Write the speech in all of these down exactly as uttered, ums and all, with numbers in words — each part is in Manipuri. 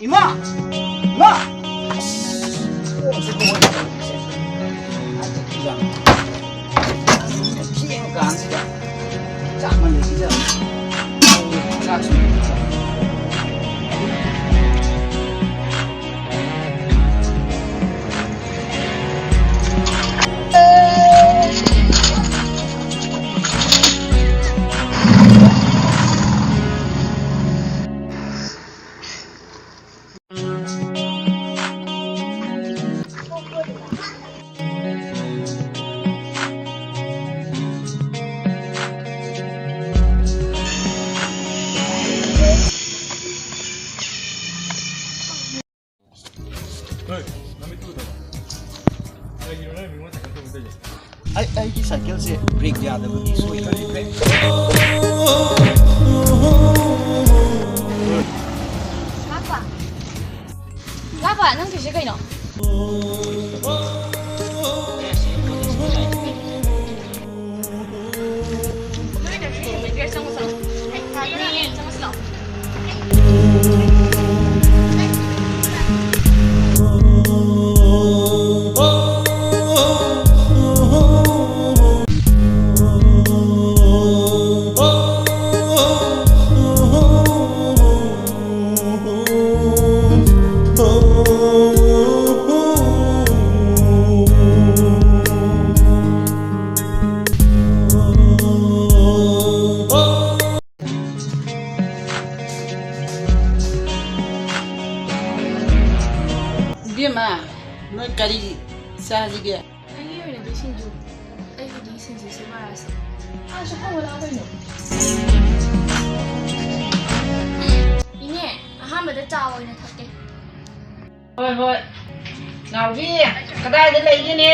ꯏꯃꯥ! ꯏꯃꯥ! ꯑꯁ, ꯀꯣꯛꯁꯦ ꯂꯣꯏꯔꯦ ꯇꯧꯔꯤꯁꯦ꯫ ꯊꯦꯡꯉ ꯀꯥꯟꯁꯤꯗ ꯆꯥꯛ ꯃꯅꯤꯡꯁꯤꯗ ꯆꯥꯛꯁꯨ ꯑꯩ, ꯑꯩꯒꯤ ꯁꯥꯏꯀꯜꯁꯦ ꯕ꯭ꯔꯦꯛ ꯌꯥꯗꯕꯒꯤ ꯁꯣꯏꯈ꯭ꯔꯦ꯫ ꯂꯥꯛꯄ꯫ ꯂꯥꯛꯄ, ꯅꯪ ꯇꯧꯔꯤꯁꯦ ꯀꯩꯅꯣ? ꯏꯕꯦꯝꯃ, ꯅꯣꯏ ꯀꯔꯤ ꯆꯥꯁꯤꯒꯦ? ꯑꯩꯒꯤ ꯑꯣꯏꯅꯗꯤ ꯁꯤꯡꯖꯨ꯫ ꯑꯩꯒꯤꯗꯤ ꯁꯤꯡꯖꯨꯁꯦ ꯃꯥꯔꯁꯦ꯫ ꯑꯥꯁꯨ ꯍꯧꯔ ꯂꯥꯛꯑꯣ ꯀꯩꯅꯣ꯫ ꯏꯅꯦ, ꯑꯍꯥꯟꯕꯗ ꯆꯥ ꯑꯣꯏꯅ ꯊꯛꯀꯦ꯫ ꯍꯣꯏ, ꯍꯣꯏ꯫ ꯅꯥꯎꯕꯤ, ꯀꯗꯥꯏꯗ ꯂꯩꯒꯦꯅꯦ?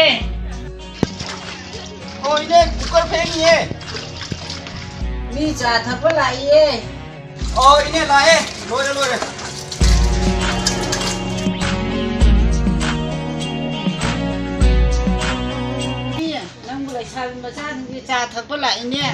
ꯑꯣ, ꯏꯅꯦ, ꯀꯨꯀꯔ ꯐꯦꯡꯉꯤꯌꯦ꯫ ꯃꯤ ꯆꯥ ꯊꯛꯄ ꯂꯥꯛꯏꯌꯦ꯫ ꯑꯣ, ꯏꯅꯦ, ꯂꯥꯛꯑꯦ꯫ ꯂꯣꯏꯔꯦ, ꯂꯣꯏꯔꯦ꯫ ꯅꯪꯕꯨ ꯂꯩꯁꯥꯕꯤ ꯃꯆꯥꯁꯤꯡꯁꯦ ꯆꯥ ꯊꯛꯄ ꯂꯥꯛꯏꯅꯦ꯫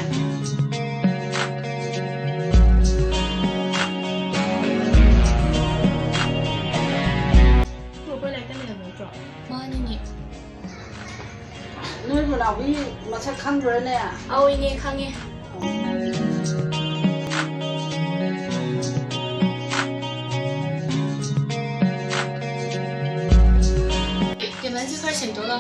ꯅꯥꯎꯕꯤ ꯃꯁꯛ ꯈꯪꯗ꯭ꯔꯅꯦ? ꯑꯧ, ꯏꯅꯦ, ꯈꯪꯉꯦ꯫ ꯇꯦꯕꯜꯁꯦ ꯈꯔ ꯁꯦꯡꯗꯣꯛꯂꯣ꯫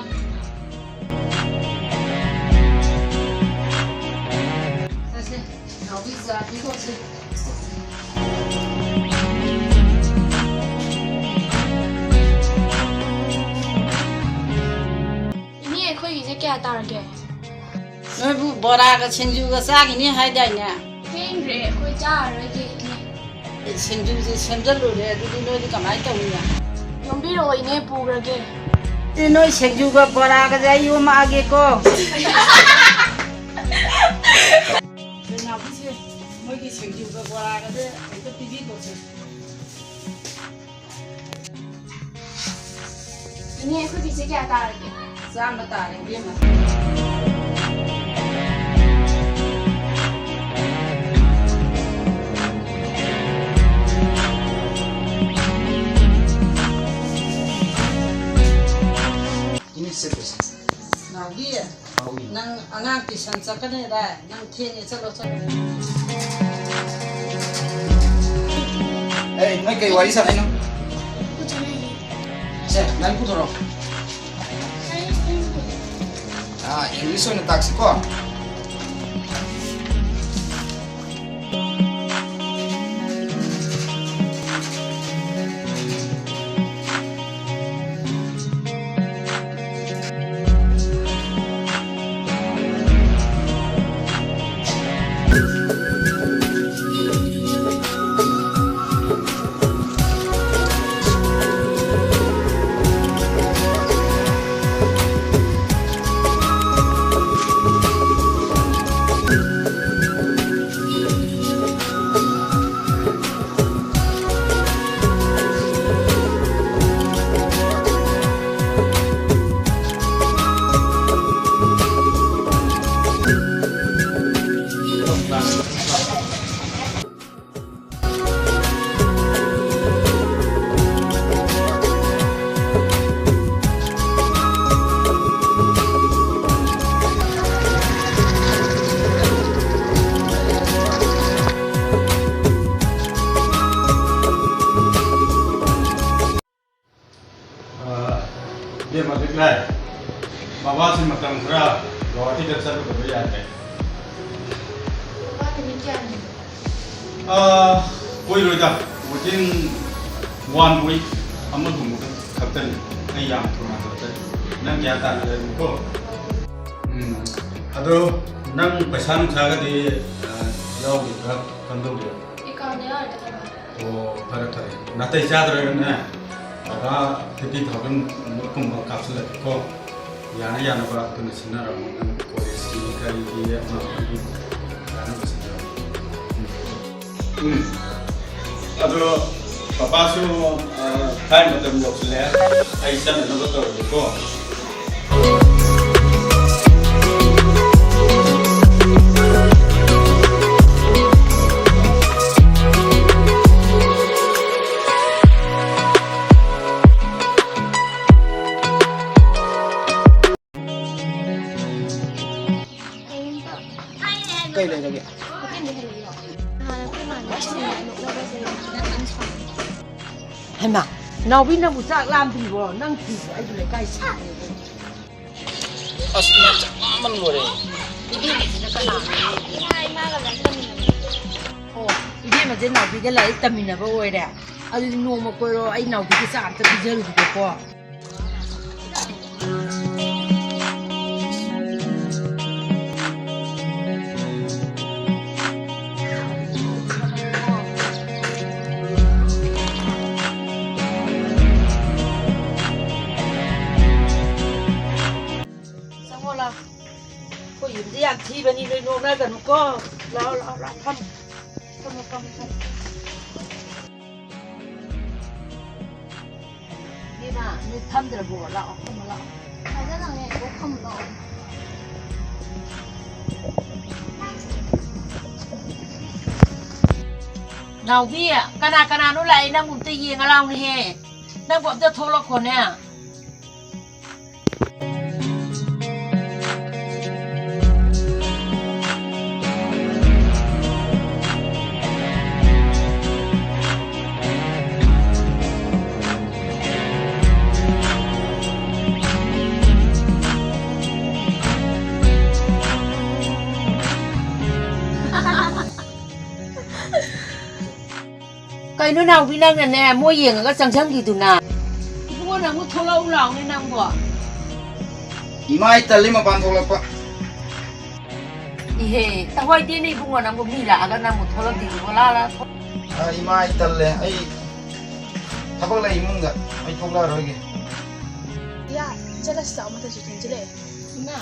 ꯆꯠꯁꯦ, ꯅꯥꯎꯕꯤ ꯆꯥ ꯄꯤꯈꯣꯛꯁꯦ꯫ ꯏꯅꯦ, ꯑꯩꯈꯣꯏꯒꯤꯁꯦ ꯀꯌꯥ ꯇꯥꯔꯒꯦ? ꯅꯣꯏꯕꯨ ꯕꯣꯔꯥꯒ ꯁꯤꯡꯖꯨꯒ ꯆꯥꯈꯤꯅꯤ ꯍꯥꯏꯗꯥꯏꯅꯦ? ꯊꯦꯡꯈ꯭ꯔꯦ, ꯑꯩꯈꯣꯏ ꯆꯥꯔꯔꯣꯏꯒꯦ, ꯏꯅꯦ꯫ ꯁꯤꯡꯖꯨꯁꯦ ꯁꯦꯝꯖꯜꯂꯨꯔꯦ, ꯑꯗꯨꯗꯤ ꯅꯣꯏꯗꯤ ꯀꯃꯥꯏꯅ ꯇꯧꯅꯤ? ꯌꯣꯝꯕꯤꯔꯛꯑꯣ, ꯏꯅꯦ, ꯄꯨꯈ꯭ꯔꯒꯦ꯫ ꯑꯗꯨꯗꯤ ꯅꯣꯏ ꯁꯤꯡꯖꯨꯒ ꯕꯣꯔꯥꯒꯁꯦ ꯑꯩ ꯌꯣꯝꯃꯛꯑꯒꯦꯀꯣ꯫ ꯅꯥꯎꯕꯤꯁꯦ, ꯃꯣꯏꯒꯤ ꯁꯤꯡꯖꯨꯒ ꯕꯣꯔꯥꯒꯁꯦ ꯑꯝꯇ ꯄꯤꯕꯤꯈꯣꯁꯦ꯫ ꯏꯅꯦ, ꯑꯩꯈꯣꯏꯒꯤꯁꯦ ꯀꯌꯥ ꯇꯥꯔꯒꯦ? ꯆꯥꯝꯃ ꯇꯥꯔꯦ, ꯏꯕꯦꯝꯃ꯫ ꯏꯅꯦ, ꯆꯠꯂꯨꯁꯦ꯫ ꯅꯥꯎꯕꯤ, ꯍꯥꯎ, ꯏꯅꯦ꯫ ꯅꯪ ꯑꯉꯥꯡ ꯇꯨꯏꯁꯟ ꯆꯠꯀꯅꯤꯗꯥꯏ? ꯅꯪ ꯊꯦꯡꯉꯦ, ꯆꯠꯂꯣ, ꯆꯠꯂꯣ꯫ ꯑꯦ, ꯅꯣꯏ ꯀꯩ ꯋꯥꯔꯤ ꯁꯥꯟꯅꯩꯅꯣ? ꯁꯦ, ꯅꯪ ꯄꯨꯊꯣꯔꯛꯑꯣ꯫ ꯑꯥ, ꯏꯪꯂꯤꯁ ꯑꯣꯏꯅ ꯇꯥꯛꯁꯤꯀꯣ꯫ ꯚꯥꯏ, ꯕꯕꯥꯁꯤ ꯃꯇꯝ ꯈꯔ ꯒꯧꯍꯥꯇꯤꯗ ꯆꯠꯂꯨꯗꯕ ꯌꯥꯗ꯭ꯔꯦ꯫ ꯕꯕꯥ ꯅꯨꯃꯤꯠ ꯀꯌꯥꯅꯤ? ꯑ, ꯀꯨꯏꯔꯣꯏꯗ, within one week ꯑꯃꯒꯨꯝꯕ ꯈꯛꯇꯅꯤ꯫ ꯑꯩ ꯌꯥꯝ ꯊꯨꯅ ꯍꯜꯂꯛꯀꯅꯤ꯫ ꯅꯪ ꯒ꯭ꯌꯥꯟ ꯇꯥꯅ ꯂꯩꯔꯝꯃꯨꯀꯣ꯫ ꯎꯝ꯫ ꯑꯗꯣ ꯅꯪ ꯄꯩꯁꯥ ꯅꯨꯡꯁꯥꯒꯗꯤ, ꯑ, ꯌꯥꯎꯔꯤꯕ꯭ꯔꯥ ꯀꯝꯗꯧꯒꯦ? ꯑꯦꯀꯥꯎꯟꯗ ꯌꯥꯎꯔꯤꯗ ꯕꯕꯥ꯫ ꯑꯣ, ꯐꯔꯦ, ꯐꯔꯦ꯫ ꯅꯥꯇꯩ ꯆꯥꯗ꯭ꯔꯒꯅꯦ, ꯕꯕꯥ fifty thousand ꯀꯨꯝꯕ ꯀꯥꯞꯁꯤꯜꯂꯛꯀꯦꯀꯣ꯫ ꯌꯥꯅ ꯌꯥꯅꯕ ꯑꯗꯨꯅ ꯁꯤꯟꯅꯔꯝꯃꯣ꯫ ꯅꯪ ꯀꯣꯂꯦꯖꯀꯤ ꯀꯔꯤꯒꯤ ꯑꯃ ꯑꯃꯒꯤ ꯌꯥꯅꯕ ꯁꯤꯟꯅꯔꯝꯃꯣ꯫ ꯎꯝ꯫ ꯎꯝ꯫ ꯑꯗꯣ ꯄꯄꯥꯁꯨ, ꯑ, ꯊꯥꯏ ꯃꯇꯝ ꯌꯧꯁꯤꯜꯂꯛꯑꯦ꯫ ꯑꯩ ꯆꯠꯅꯅꯕ ꯇꯧꯔꯒꯦꯀꯣ꯫ ꯀꯩ ꯂꯩꯔꯒꯦ? ꯅꯍꯥꯟ ꯑꯩꯈꯣꯏ ꯃꯥꯅ ꯁꯤꯡꯅ ꯅꯣꯛꯅꯕꯁꯦ ꯌꯥꯝ ꯁꯥꯎꯅꯤꯡꯉꯦ꯫ ꯍꯩꯃꯥ, ꯅꯥꯎꯕꯤ, ꯅꯪꯕꯨ ꯆꯥꯛ ꯂꯥꯝꯗ꯭ꯔꯤꯕꯣ? ꯅꯪ ꯐꯤꯁꯦ ꯑꯩꯕꯨ ꯂꯩꯀꯥꯏ ꯁꯤꯠꯅꯦ꯫ ꯑꯁ, ꯏꯃꯥ, ꯆꯥꯛ ꯂꯥꯝꯕꯅ ꯂꯣꯏꯔꯦ꯫ ꯏꯕꯦꯝꯃꯁꯤꯅ ꯀꯅꯥꯅꯣ? ꯏꯃꯥ, ꯏꯃꯥꯒ ꯂꯥꯏꯔꯤꯛ ꯇꯝꯃꯤꯟꯅꯕꯅꯦ꯫ ꯑꯣ, ꯏꯕꯦꯝꯃꯁꯦ ꯅꯥꯎꯕꯤꯒ ꯂꯥꯏꯔꯤꯛ ꯇꯝꯃꯤꯟꯅꯕ ꯑꯣꯏꯔꯦ꯫ ꯑꯗꯨꯗꯤ ꯅꯣꯡꯃ ꯀꯣꯏꯔꯣ, ꯑꯩ ꯅꯥꯎꯕꯤꯒꯤ ꯆꯥꯛ ꯑꯝꯇ ꯄꯤꯖꯔꯨꯈꯤꯒꯦꯀꯣ꯫ ꯆꯪꯉꯣ ꯂꯥꯎ꯫ ꯑꯩꯈꯣꯏ ꯌꯨꯝꯁꯦ ꯌꯥꯝ ꯊꯤꯕꯅꯤ, ꯅꯣꯏ ꯅꯣꯛꯅꯒꯅꯨꯀꯣ꯫ ꯂꯥꯎ, ꯂꯥꯎ, ꯂꯥꯎ, ꯐꯝꯃꯨ꯫ ꯐꯝꯃꯨ, ꯐꯝꯃꯨ, ꯐꯝꯃꯨ꯫ ꯏꯕꯦꯝꯃ, ꯅꯣꯏ ꯐꯝꯗ꯭ꯔꯕꯣ? ꯂꯥꯛꯑꯣ, ꯐꯝꯃꯣ, ꯂꯥꯛꯑꯣ꯫ ꯐꯖꯅꯅꯦ, ꯀꯣꯛ ꯐꯝꯃꯣ, ꯂꯥꯛꯑꯣ꯫ ꯅꯥꯎꯕꯤ, ꯀꯅꯥ ꯀꯅꯥꯅꯣ ꯂꯥꯛꯑꯦ? ꯅꯪꯕꯨ ꯑꯝꯇ ꯌꯦꯡꯉ ꯂꯥꯎꯅꯦꯍꯦ꯫ ꯅꯪꯕꯨ ꯑꯝꯇ ꯊꯣꯛꯂꯛꯈꯣꯅꯦ꯫ ꯅꯅꯥꯎꯕꯤ ꯅꯪꯅꯅꯦ ꯃꯣꯏ ꯌꯦꯡꯉꯒ ꯆꯪꯁꯟꯈꯤꯗꯨꯅ꯫ ꯏꯕꯨꯡꯉꯣ, ꯅꯪꯕꯨ ꯊꯣꯛꯂꯛꯎ ꯂꯥꯎꯅꯦ ꯅꯪꯕꯣ꯫ ꯏꯃꯥ, ꯑꯩ ꯇꯜꯂꯤ ꯃꯄꯥꯟ ꯊꯣꯛꯂꯛꯄ꯫ ꯏꯍꯦ, ꯇꯧꯍꯩꯗꯦꯅꯦ ꯏꯕꯨꯡꯉꯣ, ꯅꯪꯕꯨ ꯃꯤ ꯂꯥꯛꯑꯒ ꯅꯪꯕꯨ ꯊꯣꯛꯂꯛꯇꯦ ꯏꯕꯨꯡꯉꯣ, ꯂꯥ, ꯂꯥ, ꯊꯣꯛ-꯫ ꯑ, ꯏꯃꯥ, ꯑꯩ ꯇꯜꯂꯦ꯫ ꯑꯩ ꯊꯕꯛ ꯂꯩ ꯏꯃꯨꯡꯗ꯫ ꯑꯩ ꯊꯣꯛꯂꯛꯑꯔꯣꯏꯒꯦ꯫ ꯏꯌꯥ, ꯆꯠꯂꯁꯤ ꯂꯥꯛꯑꯣ, ꯃꯊꯛꯁꯨ ꯊꯦꯡꯖꯤꯜꯂꯛꯑꯦ꯫ ꯏꯃꯥ,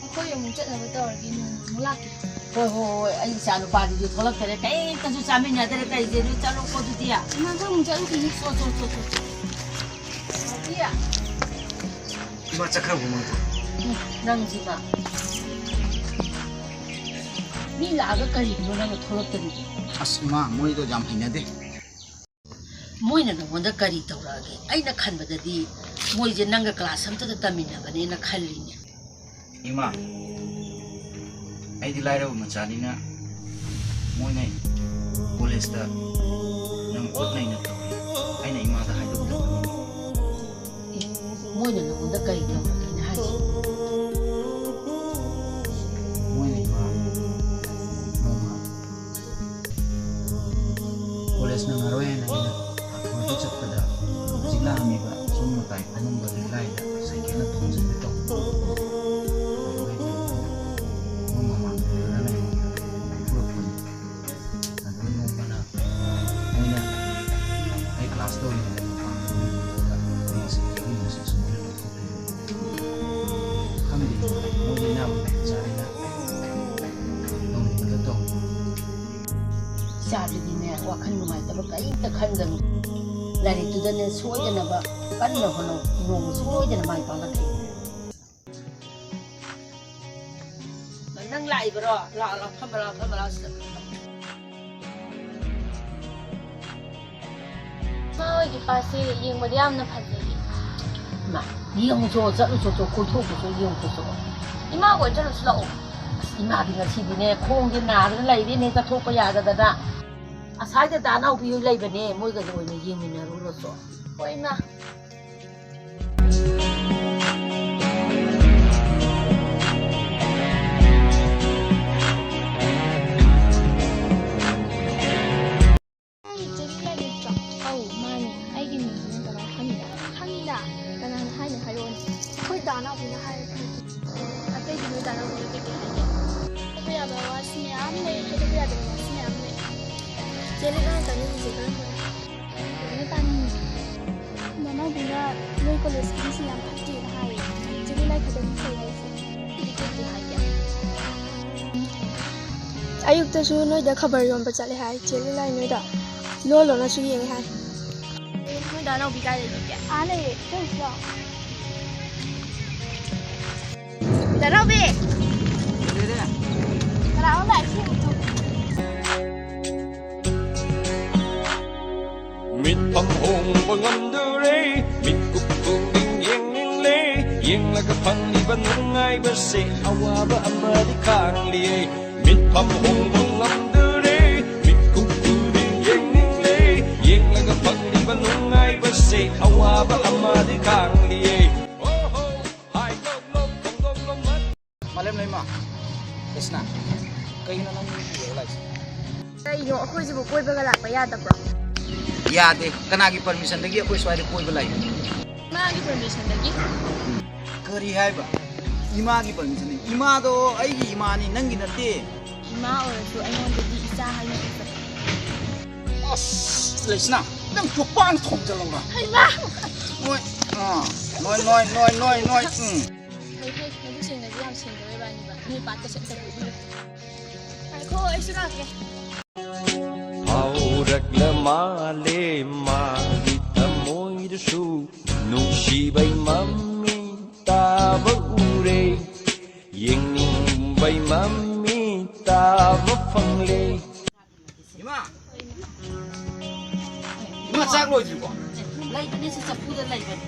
ꯑꯩꯈꯣꯏ ꯑꯃꯨꯛ ꯆꯠꯅꯕ ꯇꯧꯔꯒꯦ, ꯅꯣꯡꯃ ꯑꯃꯨꯛ ꯂꯥꯛꯀꯦ꯫ ꯍꯣꯏ, ꯍꯣꯏ, ꯍꯣꯏ, ꯑꯩ ꯏꯆꯥ ꯅꯨꯄꯥꯗꯨꯁꯨ ꯊꯣꯛꯂꯛꯇꯔꯦ, ꯀꯩꯝꯇꯁꯨ ꯆꯥꯃꯤꯟꯅꯗꯔꯦ ꯇꯧꯔꯤꯁꯦ, ꯅꯣꯏ ꯆꯠꯂꯣꯀꯣ ꯑꯗꯨꯗꯤ꯫ ꯏꯃꯥ, ꯑꯩꯈꯣꯏ ꯑꯃꯨꯛ ꯆꯠꯂꯨꯈꯤꯒꯦ꯫ ꯆꯣ, ꯆꯣ, ꯆꯣ, ꯆꯣ, ꯆꯣ꯫ ꯏꯃꯥ ꯆꯠꯈ꯭ꯔꯕꯣ ꯃꯣꯏꯗꯣ? ꯎꯝ, ꯅꯪꯁꯤꯃ꯫ ꯃꯤ ꯂꯥꯛꯑꯒ ꯀꯔꯤꯒꯤꯅꯣ ꯅꯪꯅ ꯊꯣꯛꯂꯛꯇꯔꯤꯗꯣ? ꯑꯁ ꯏꯃꯥ, ꯃꯣꯏꯗꯣ ꯌꯥꯝ ꯍꯩꯅꯗꯦ꯫ ꯃꯣꯏꯅ ꯅꯪꯉꯣꯟꯗ ꯀꯔꯤ ꯇꯧꯔꯛꯑꯒꯦ? ꯑꯩꯅ ꯈꯟꯕꯗꯗꯤ ꯃꯣꯏꯁꯦ ꯅꯪꯒ ꯀ꯭ꯂꯥꯁ ꯑꯝꯇꯗ ꯇꯝꯃꯤꯟꯅꯕꯅꯦꯅ ꯈꯜꯂꯤꯅꯦ꯫ ꯏꯃꯥ, ꯑꯩꯗꯤ ꯂꯥꯏꯔꯕ ꯃꯆꯥꯅꯤꯅ ꯃꯣꯏꯅ ꯀꯣꯂꯦꯖꯇ ꯅꯪ ꯑꯣꯠꯅꯩꯅ ꯇꯧꯏ꯫ ꯑꯩꯅ ꯏꯃꯥꯗ ꯍꯥꯏꯗꯣꯛꯇꯕꯅꯤ꯫ ꯑꯦ, ꯃꯣꯏꯅ ꯅꯪꯉꯣꯟꯗ ꯀꯔꯤ ꯇꯧꯔꯒꯦꯅ ꯍꯥꯏꯁꯤꯕꯣ? ꯃꯣꯏꯅ ꯏꯃꯥ ꯅꯣꯡꯃ ꯀꯣꯂꯦꯖ ꯅꯪꯉꯔꯣꯏ ꯍꯥꯏꯅ ꯑꯩꯅ ꯊꯧꯔꯒ ꯆꯠꯄꯗ ꯍꯧꯖꯤꯛ ꯂꯥꯛꯑꯝꯃꯤꯕ ꯁꯣꯝ ꯃꯇꯥꯏ ꯐꯝꯃꯝꯕ ꯂꯤꯛꯂꯥꯏꯗ ꯁꯥꯏꯀꯜꯅ ꯊꯣꯝꯖꯤꯟꯒꯦ ꯇꯧꯕ꯫ ꯑꯗꯨꯗꯩꯗꯤ ꯃꯣꯏ ꯃꯃꯥꯟꯅꯕꯗꯨꯅ ꯑꯩꯉꯣꯟꯗ ꯐꯨꯔꯛꯄꯅꯤ꯫ ꯑꯗꯨ ꯅꯣꯡꯃꯅ ꯃꯣꯏꯅ ꯑꯩ ꯀ꯭ꯂꯥꯁ ꯇꯧꯔꯤꯉꯩꯗ ꯃꯄꯥꯟꯗ ꯃꯤ ꯄꯨꯔꯒ ꯑꯩꯒꯤ ꯁꯥꯏꯀꯜꯒꯤ ꯃꯁꯛꯁꯨ ꯃꯣꯏꯅ ꯂꯧꯊꯣꯛꯄꯤꯔꯝꯃꯤ꯫ ꯈꯪꯗꯦ, ꯃꯣꯏꯗꯤ ꯑꯅꯥꯕ ꯃꯌꯥꯝ ꯆꯥꯔꯤꯅ ꯇꯧꯅꯤꯡꯕꯗ ꯇꯧ꯫ ꯏꯆꯥꯗꯨꯗꯤꯅꯦ, ꯋꯥꯈꯜ ꯅꯨꯡꯉꯥꯏꯇꯕ ꯀꯔꯤꯝꯇ ꯈꯟꯒꯅꯨ꯫ ꯂꯥꯏꯔꯤꯛꯇꯨꯗꯅꯦ, ꯁꯣꯏꯗꯅꯕ ꯀꯟꯅ ꯍꯣꯠꯅꯧ꯫ ꯅꯣꯡꯃ ꯁꯣꯏꯗꯅ ꯃꯥꯏ ꯄꯥꯛꯂꯛꯈꯤꯅꯤ꯫ ꯅꯪ ꯂꯥꯛꯏꯕꯔꯣ? ꯂꯥꯛꯑꯣ, ꯂꯥꯛꯑꯣ, ꯐꯝꯃꯣ, ꯂꯥꯛꯑꯣ, ꯐꯝꯃꯣ, ꯂꯥꯛꯑꯣ ꯁꯤꯗ꯫ ꯏꯃꯥ ꯍꯣꯏꯒꯤ ꯄꯥꯠꯁꯦ ꯌꯦꯡꯕꯗ ꯌꯥꯝꯅ ꯐꯖꯩꯌꯦ꯫ ꯏꯃꯥ, ꯌꯦꯡꯉꯨꯆꯣ, ꯆꯠꯂꯨꯆꯣ, ꯆꯣ, ꯀꯣꯏꯊꯣꯛꯎꯆꯣ, ꯌꯦꯡꯉꯨꯆꯣ, ꯆꯣ꯫ ꯏꯃꯥ ꯍꯣꯏ ꯆꯠꯂꯨꯁꯤ ꯂꯥꯛꯑꯣ꯫ ꯑꯁ, ꯏꯃꯥꯗꯤ ꯉꯁꯤꯗꯤꯅꯦ, ꯈꯣꯡꯁꯦ ꯅꯥꯗꯅ ꯂꯩꯔꯦꯅꯦ, ꯆꯠꯊꯣꯛꯄ ꯌꯥꯗꯗꯅ꯫ ꯑꯁ꯭ꯋꯥꯏꯗ ꯗꯥ ꯅꯥꯎꯕꯤ ꯍꯣꯏ ꯂꯩꯕꯅꯦ, ꯃꯣꯏꯒꯁꯨ ꯑꯣꯏꯅ ꯌꯦꯡꯃꯤꯟꯅꯔꯨꯔꯣ, ꯆꯣ꯫ ꯍꯣꯏ, ꯏꯃꯥ꯫ ꯏꯃꯨꯡꯁꯤꯅ ꯀꯃꯥꯏꯅ ꯈꯪꯉꯤꯅꯣ? ꯈꯪꯉꯤꯅ꯫ ꯀꯅꯥꯅ ꯍꯥꯏꯅꯣ ꯍꯥꯏꯔꯛꯑꯣꯅꯦ꯫ ꯑꯩꯈꯣꯏ ꯗꯥ ꯅꯥꯎꯕꯤꯅ ꯍꯥꯏꯔꯛꯄꯅꯦ꯫ ꯑꯇꯩꯗꯤ ꯅꯣꯏ ꯗꯥ ꯅꯥꯎꯕꯤꯅ ꯀꯩꯀꯩ ꯍꯥꯏꯒꯦ? ꯍꯥꯏꯗꯣꯛꯄ ꯌꯥꯕ ꯋꯥꯁꯨ ꯃꯌꯥꯝ ꯂꯩ, ꯍꯥꯏꯗꯣꯛꯄ ꯌꯥꯗꯕ ꯋꯥꯁꯨ ꯃꯌꯥꯝ ꯂꯩ꯫ ꯆꯦ ꯂꯤꯂꯥꯅ ꯇꯥꯅꯤꯡꯉꯤꯁꯦ ꯀꯔꯝꯕꯅꯣ? ꯂꯣꯏꯅ ꯇꯥꯅꯤꯡꯉꯤ꯫ ꯗꯥ ꯅꯥꯎꯕꯤꯅ ꯅꯣꯏ ꯀꯣꯂꯦꯖꯀꯤ ꯃꯤꯁꯤꯡ ꯌꯥꯝ ꯐꯠꯇꯦꯅ ꯍꯥꯏꯌꯦ꯫ ꯆꯦ ꯂꯤꯂꯥ ꯈꯛꯇꯅꯤ ꯐꯩ ꯍꯥꯏꯁꯦ꯫ ꯑꯩꯗꯤ ꯀꯩꯀꯩ ꯍꯥꯏꯒꯦ? ꯑꯌꯨꯛꯇꯁꯨ ꯅꯣꯏꯗ ꯈꯕꯔ ꯌꯣꯟꯕ ꯆꯠꯂꯦ ꯍꯥꯏ꯫ ꯆꯦ ꯂꯤꯂꯥꯏ ꯅꯣꯏꯗ ꯂꯣ ꯂꯣꯅꯁꯨ ꯌꯦꯡꯉꯦ ꯍꯥꯏ꯫ ꯅꯣꯏ ꯗꯥ ꯅꯥꯎꯕꯤ ꯀꯥꯏ ꯂꯩꯒꯦ? ꯑꯥ ꯂꯩꯌꯦ꯫ ꯆꯠꯂꯨꯁꯤꯔꯣ? ꯗꯥ ꯅꯥꯎꯕꯤ! ꯀꯅꯥꯅꯣ ꯂꯥꯛꯏꯁꯤ? ꯃꯤꯠꯐꯝ ꯍꯣꯡꯕ ꯉꯝꯗꯨꯔꯦ, ꯃꯤꯠꯀꯨꯞ ꯈꯨꯗꯤꯡ ꯌꯦꯡꯅꯤꯡꯂꯦ, ꯌꯦꯡꯂꯒ ꯐꯪꯂꯤꯕ ꯅꯨꯡꯉꯥꯏꯕꯁꯦ ꯑꯋꯥꯕ ꯑꯃꯗꯤ ꯈꯥꯡꯂꯤꯌꯦ꯫ ꯃꯤꯠꯐꯝ ꯍꯣꯡꯕ ꯉꯝꯗꯨꯔꯦ, ꯃꯤꯠꯀꯨꯞ ꯈꯨꯗꯤꯡ ꯌꯦꯡꯅꯤꯡꯂꯦ, ꯌꯦꯡꯂꯒ ꯐꯪꯂꯤꯕ ꯅꯨꯡꯉꯥꯏꯕꯁꯦ ꯑꯋꯥꯕ ꯑꯃꯗꯤ ꯈꯥꯡꯂꯤꯌꯦ꯫ ꯑꯣꯍꯣ, ꯍꯥꯏ ꯂꯣ ꯂꯣ, ꯈꯣꯡꯗꯣꯝ ꯂꯣ ꯃꯠ꯫ ꯃꯥꯂꯦꯝ ꯂꯩꯃ, ꯀ꯭ꯔꯤꯁꯅ, ꯀꯩꯒꯤꯅꯣ ꯅꯪ ꯌꯦꯡꯉ ꯂꯥꯛꯏꯁꯦ? ꯀꯩꯅꯣ, ꯑꯩꯈꯣꯏꯁꯤꯕꯨ ꯀꯣꯏꯕꯒ ꯂꯥꯛꯄ ꯌꯥꯗꯕ꯭ꯔꯣ? ꯌꯥꯗꯦ꯫ ꯀꯅꯥꯒꯤ ꯄꯔꯃꯤꯁꯟꯗꯒꯤ ꯑꯩꯈꯣꯏ ꯁ꯭ꯋꯥꯏꯗ ꯀꯣꯏꯕ ꯂꯥꯛꯏꯅꯣ? ꯏꯃꯥꯒꯤ ꯄꯔꯃꯤꯁꯟꯗꯒꯤ꯫ ꯀꯔꯤ ꯍꯥꯏꯕ? ꯏꯃꯥꯒꯤ ꯄꯔꯃꯤꯁꯟꯗꯒꯤ? ꯏꯃꯥꯗꯣ ꯑꯩꯒꯤ ꯏꯃꯥꯅꯤ, ꯅꯪꯒꯤ ꯅꯠꯇꯦ꯫ ꯏꯃꯥ ꯑꯣꯏꯔꯁꯨ ꯑꯩꯉꯣꯟꯗꯗꯤ ꯏꯆꯥ ꯍꯥꯏꯅ ꯈꯟꯖꯩ꯫ ꯑꯁ, ꯂꯩꯁꯅꯥ, ꯅꯪ ꯈꯨꯄꯥꯡ ꯊꯣꯝꯖꯤꯜꯂꯧꯔꯥ? ꯍꯩꯃꯥ! ꯅꯣꯏ, ꯑꯥ, ꯅꯣꯏ, ꯅꯣꯏ, ꯅꯣꯏ, ꯅꯣꯏ, ꯅꯣꯏ, ꯎꯝ꯫ ꯐꯩ, ꯐꯩ, ꯃꯕꯨꯛ ꯁꯦꯡꯅꯗꯤ ꯌꯥꯝ ꯁꯦꯡꯗꯕ ꯏꯕꯥꯅꯤꯕ꯫ ꯅꯣꯏ ꯄꯥꯠꯀꯁꯦ ꯑꯝꯇ ꯄꯨꯕꯤꯌꯨ꯫ ꯉꯥꯏꯈꯣ, ꯑꯩꯁꯨ ꯂꯥꯛꯀꯦ꯫ ꯐꯥꯎꯔꯛꯂ ꯃꯥꯜꯂꯦ ꯃꯥꯒꯤ ꯊꯃꯣꯏꯗꯁꯨ ꯅꯨꯡꯁꯤꯕꯩ ꯃꯃꯤ ꯇꯥꯕ ꯎꯔꯦ, ꯌꯦꯡꯅꯤꯡꯕꯩ ꯃꯃꯤ ꯇꯥꯕ ꯐꯪꯂꯦ꯫ ꯏꯃꯥ! ꯏꯃꯥ, ꯆꯥꯛ ꯂꯣꯏꯗ꯭ꯔꯤꯕꯣ? ꯂꯩꯕꯅꯦ, ꯁꯤ ꯆꯐꯨꯗ ꯂꯩꯕꯅꯦ꯫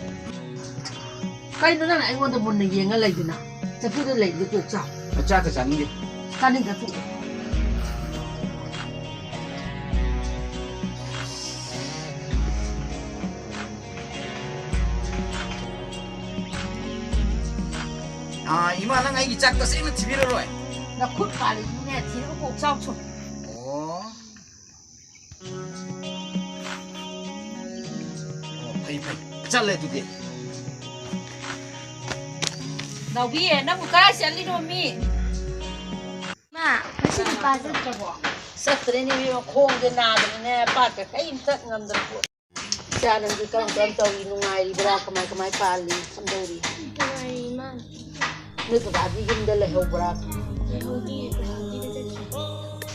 ꯀꯩꯅꯣ ꯅꯪꯅ ꯑꯩꯉꯣꯟꯗ ꯃꯨꯟꯅ ꯌꯦꯡꯉ ꯂꯩꯗꯨꯅ? ꯆꯐꯨꯗ ꯂꯩꯕꯗꯨ ꯀꯣꯛ ꯆꯥꯎ꯫ ꯑꯩ ꯆꯥꯛꯀ ꯆꯥꯅꯤꯡꯗꯦ꯫ ꯆꯥꯅꯤꯡꯗ꯭ꯔ ꯇꯣꯛꯑꯣ꯫ ꯑꯥ, ꯏꯃꯥ, ꯅꯪ ꯑꯩꯒꯤ ꯆꯥꯛ ꯇꯁꯦꯡꯅ ꯊꯤꯕꯤꯔꯔꯣꯏ? ꯅꯈꯨꯠ ꯄꯥꯜꯂꯤꯗꯨꯅꯦ, ꯊꯤꯔꯒ ꯀꯣꯛ ꯆꯥꯎ ꯁꯨꯝ꯫ ꯑꯣ꯫ ꯐꯩ, ꯐꯩ꯫ ꯆꯠꯂꯦ ꯑꯗꯨꯗꯤ꯫ ꯅꯥꯎꯕꯤ, ꯅꯪꯕꯨ ꯀꯗꯥꯏ ꯆꯠꯂꯤꯅꯣ ꯃꯤ? ꯃꯥ, ꯉꯁꯤꯗꯤ ꯄꯥ ꯆꯠꯇ꯭ꯔꯕꯣ? ꯆꯠꯇ꯭ꯔꯦꯅꯦ ꯏꯕꯦꯝꯃ, ꯈꯣꯡꯁꯦ ꯅꯥꯗꯅꯅꯦ ꯄꯥꯠꯀ ꯀꯔꯤꯝ ꯆꯠ ꯉꯝꯗ꯭ꯔꯦ꯫ ꯏꯆꯥ ꯅꯪꯗꯤ ꯀꯔꯝ ꯀꯔꯝ ꯇꯧꯔꯤ? ꯅꯨꯡꯉꯥꯏꯔꯤꯕ꯭ꯔꯥ? ꯀꯃꯥꯏ ꯀꯃꯥꯏ ꯄꯥꯜꯂꯤ? ꯀꯝꯗꯧꯔꯤ? ꯅꯨꯡꯉꯥꯏꯔꯤ ꯏꯃꯥ꯫ ꯅꯣꯏ ꯕꯕꯥꯗꯤ ꯌꯨꯝꯗ ꯂꯩꯍꯧꯕ꯭ꯔꯥ? ꯂꯩꯍꯧꯗꯤꯌꯦ, ꯒꯨꯋꯥꯍꯥꯇꯤꯗ ꯆꯠꯈꯤ꯫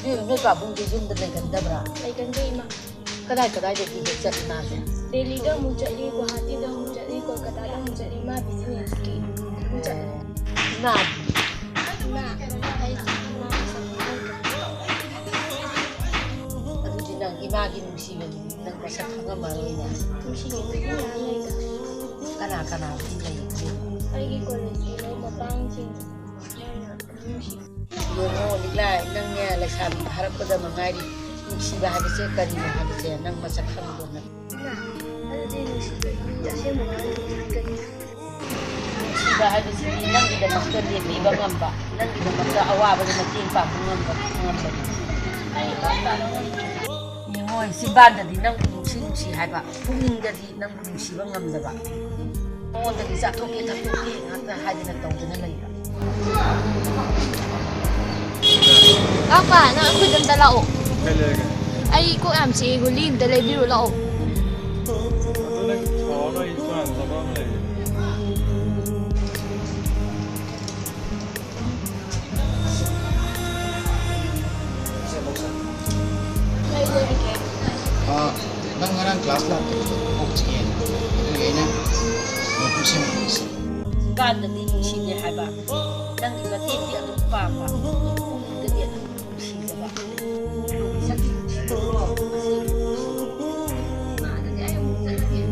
ꯅꯣꯏ, ꯅꯣꯏ ꯄꯥꯕꯨꯡꯗꯤ ꯌꯨꯝꯗ ꯂꯩꯒꯟꯗꯕ꯭ꯔꯥ? ꯂꯩꯒꯟꯗꯦ ꯏꯃꯥ꯫ ꯀꯗꯥꯏ ꯀꯗꯥꯏꯗ ꯄꯤꯕ ꯆꯠꯂꯤ ꯃꯥꯁꯦ? ꯗꯦꯜꯂꯤꯗ ꯑꯃꯨꯛ ꯆꯠꯂꯤ, ꯒꯨꯋꯥꯍꯥꯇꯤꯗ ꯑꯃꯨꯛ ꯆꯠꯂꯤ, ꯀꯣꯜꯀꯇꯥꯗ ꯑꯃꯨꯛ ꯆꯠꯂꯤ, ꯃꯥ ꯕꯤꯖꯤꯅꯦꯁꯀꯤ ꯑꯗꯨꯝ ꯆꯠꯂꯤ꯫ ꯏꯃꯥ? ꯏꯃꯥ, ꯑꯩ ꯏꯃꯥ ꯃꯁꯛ ꯈꯪꯍꯧꯗ꯭ꯔꯦ꯫ ꯑꯗꯨꯗꯤ ꯅꯪ ꯏꯃꯥꯒꯤ ꯅꯨꯡꯁꯤꯕꯗꯨꯗꯤ ꯅꯪ ꯃꯁꯛ ꯈꯪꯉꯝꯃꯔꯣꯏꯅꯦ꯫ ꯅꯨꯡꯁꯤꯕꯗꯤ ꯃꯌꯥꯝ ꯂꯩꯗ꯫ ꯀꯅꯥ ꯀꯅꯥꯕꯨꯗꯤ ꯂꯩꯒꯦ? ꯑꯩꯒꯤ ꯀꯣꯂꯦꯖꯀꯤ ꯃꯔꯨꯞ ꯃꯄꯥꯡꯁꯤꯡ ꯃꯣꯏꯅ ꯑꯗꯨꯝ ꯅꯨꯡꯁꯤ꯫ ꯌꯦꯡꯉꯣ ꯂꯤꯛꯂꯥ, ꯅꯪꯅꯦ ꯂꯩꯁꯥꯕꯤ ꯐꯥꯔꯛꯄꯗ ꯃꯉꯥꯏꯔꯤ꯫ ꯅꯨꯡꯁꯤꯕ ꯍꯥꯏꯕꯁꯦ ꯀꯔꯤꯅꯣ ꯍꯥꯏꯕꯁꯦ ꯅꯪ ꯃꯁꯛ ꯈꯪꯗꯣ ꯅꯪ꯫ ꯏꯃꯥ, ꯑꯗꯨꯗꯤ ꯅꯨꯡꯁꯤꯕꯒꯤ ꯑꯁꯦꯡꯕ ꯋꯥꯔꯤꯗꯨꯗꯤ ꯀꯔꯤ? ꯅꯨꯡꯁꯤꯕ ꯍꯥꯏꯕꯁꯤꯗꯤ ꯅꯪꯒꯤꯗꯃꯛꯇ ꯂꯦꯞꯄꯤꯕ ꯉꯝꯕ, ꯅꯪꯒꯤꯗꯃꯛꯇ ꯑꯋꯥꯕꯗ ꯃꯇꯦꯡ ꯄꯥꯡꯕ ꯉꯝꯕ, ꯉꯝꯕꯅꯤ꯫ ꯌꯦꯡꯉꯣ, ꯆꯤꯟꯕꯥꯟꯗꯗꯤ ꯅꯪꯕꯨ ꯅꯨꯡꯁꯤ ꯅꯨꯡꯁꯤ ꯍꯥꯏꯕ, ꯄꯨꯛꯅꯤꯡꯗꯗꯤ ꯅꯪꯕꯨ ꯅꯨꯡꯁꯤꯕ ꯉꯝꯗꯕ, ꯃꯉꯣꯟꯗꯗꯤ ꯆꯥꯊꯣꯛꯀꯦ ꯊꯛꯇꯣꯛꯀꯦ ꯉꯥꯛꯇ ꯍꯥꯏꯗꯅ ꯇꯧꯗꯅ ꯂꯩꯕ꯫ ꯄꯥꯄꯥ, ꯅꯪ ꯑꯩꯈꯣꯏꯗ ꯑꯝꯇ ꯂꯥꯛꯑꯣ꯫ ꯀꯩ ꯂꯩꯔꯒꯦ? ꯑꯩ ꯀꯣꯛ ꯌꯥꯝ ꯆꯤꯛꯑꯦ, ꯒꯨꯂꯤ ꯑꯝꯇ ꯂꯩꯕꯤꯔꯨ ꯂꯥꯛꯑꯣ꯫ ꯑꯗꯨ ꯅꯪ ꯁꯥꯎꯔꯅꯨ, ꯑꯩ ꯁꯨꯃꯥꯏꯅ ꯊꯕꯛ ꯑꯃ ꯂꯩꯔꯦ꯫ ꯀꯩ ꯂꯩꯔꯒꯦ? ꯑꯥ, ꯅꯪ ꯉꯔꯥꯡ ꯀ꯭ꯂꯥꯁ ꯂꯥꯛꯇꯕꯗꯣ ꯀꯣꯛ ꯆꯤꯛꯑꯦꯅ꯫ ꯑꯗꯨꯒꯤ ꯑꯩꯅ ꯅꯣꯠꯕꯨꯛ ꯁꯦꯝꯃꯛꯄꯅꯤ꯫ ꯆꯤꯟꯕꯥꯟꯗꯗꯤ ꯅꯨꯡꯁꯤꯗꯦ ꯍꯥꯏꯕ, ꯅꯪꯒꯤ ꯃꯇꯦꯡꯗꯤ ꯑꯗꯨꯝ ꯄꯥꯡꯕ, ꯄꯨꯛꯅꯤꯡꯗꯗꯤ ꯑꯗꯨꯝ ꯅꯨꯡꯁꯤꯖꯕ꯫ ꯁꯛꯇꯤ ꯅꯨꯡꯁꯤꯗꯕ꯭ꯔꯣ? ꯑꯁꯦꯡꯕ ꯅꯨꯡꯁꯤ꯫ ꯃꯥꯗꯗꯤ ꯑꯩ ꯑꯃꯨꯛ ꯆꯠꯂꯒꯦ꯫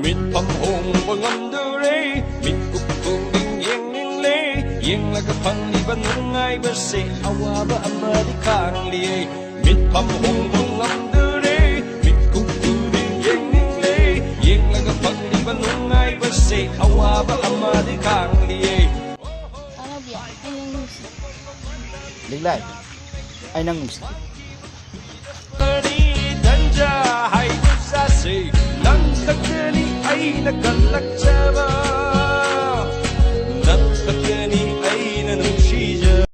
ꯃꯤꯠꯐꯝ ꯍꯣꯡꯕ ꯉꯝꯗꯔꯦ, ꯃꯤꯠꯀꯨꯞ ꯈꯨꯗꯤꯡ ꯌꯦꯡꯅꯤꯡꯂꯦ, ꯌꯦꯡꯂꯒ ꯐꯪꯂꯤꯕ ꯅꯨꯡꯉꯥꯏꯕꯁꯦ ꯑꯋꯥꯕ ꯑꯃꯗꯤ ꯈꯥꯡꯂꯤꯌꯦ꯫ ꯃꯤꯠꯐꯝ ꯍꯣꯡꯕ ꯉꯝꯗꯔꯦ, ꯃꯤꯠꯀꯨꯞ ꯈꯨꯗꯤꯡ ꯌꯦꯡꯅꯤꯡꯂꯦ, ꯌꯦꯡꯂꯒ ꯐꯪꯂꯤꯕ ꯅꯨꯡꯉꯥꯏꯕꯁꯦ ꯑꯋꯥꯕ ꯑꯃꯗꯤ ꯈꯥꯡꯂꯤꯌꯦ꯫ ꯇꯥꯟꯅꯕꯤ, ꯑꯩ ꯅꯪ ꯅꯨꯡꯁꯤ꯫ ꯂꯤꯛꯂꯥꯏ, ꯑꯩ ꯅꯪ ꯅꯨꯡꯁꯤꯗꯦ꯫ ꯅꯤ ꯇꯟꯖꯥ ꯍꯥꯏꯕ ꯆꯥꯁꯤ, ꯅꯪ ꯈꯛꯇꯅꯤ ꯑꯩꯅ ꯀꯜꯂꯛꯆꯕ꯫